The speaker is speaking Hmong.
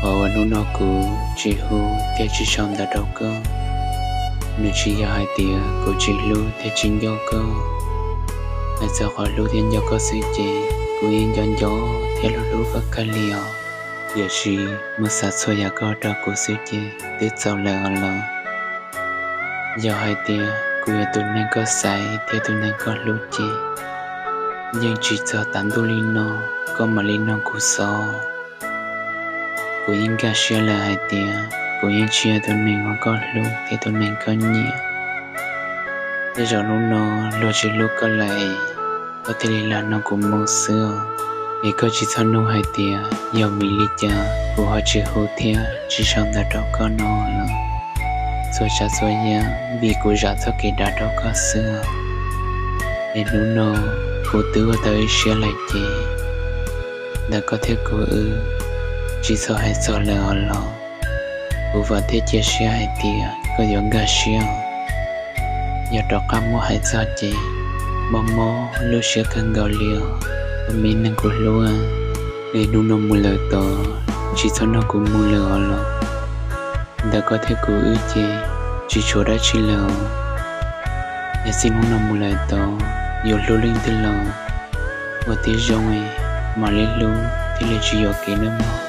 Qhov uas hnub no kuv tsis hu thiab tsis sau ntawv rau koj, nws tsis yog hais tias kuv tsis hlub thiab tsis nco koj. Hais txog qhov hlub thiab nco koj xwb ces kuv yeej nco nco thiab hlub hlub koj kawg li os. Tiam sis muab xav txhua yam koj rau kuv xwb ces twb txaus lawm os los. Yog hais tias kuv yog tus neeg koj xaiv thiab tus neeg koj hlub ces yeej tsis txog tav ntuj li no koj mam li nug kuv xov. Kuv yeej nkag siab lawm hais tias kuv yeej tsis yog tus neeg uas koj hlub thiab tus neeg koj nyiam. Tej zaum hnub no luag tsis hlub koj lawm, koj thiaj li lam nug kuv mus xwb os. Es koj tsis txhob nug hais tias yog vim li cas kuv ho tsis hu thiab tsis sau ntawv rau koj no los. Txhua tsav txhua yam vim kuv zam txoj kev dav rau koj xwb os. Es hnub no kuv twb ua tau ib siab lawm ces ntawm koj thiab kuv wb tsis txhob hais txog lawm os los. Kuv vam thiab cia siab hais tias koj yuav nkag siab. Yog rov qab muab hais txog ces mob mob lub siab kawg nkaus li os, tus me neeg kuv hlub. Es hnub no mus lawm tod, tsis txhob nug kuv mus lawm os los. Ntawm koj thiab kuv wb ces tsis tshuav dab tsi lawm os. Es txij hnub no mus lawm tod, yuav hlub leej twg los ua tib zoo, mam li hlub thiaj li tsis yuam kev nawb mog.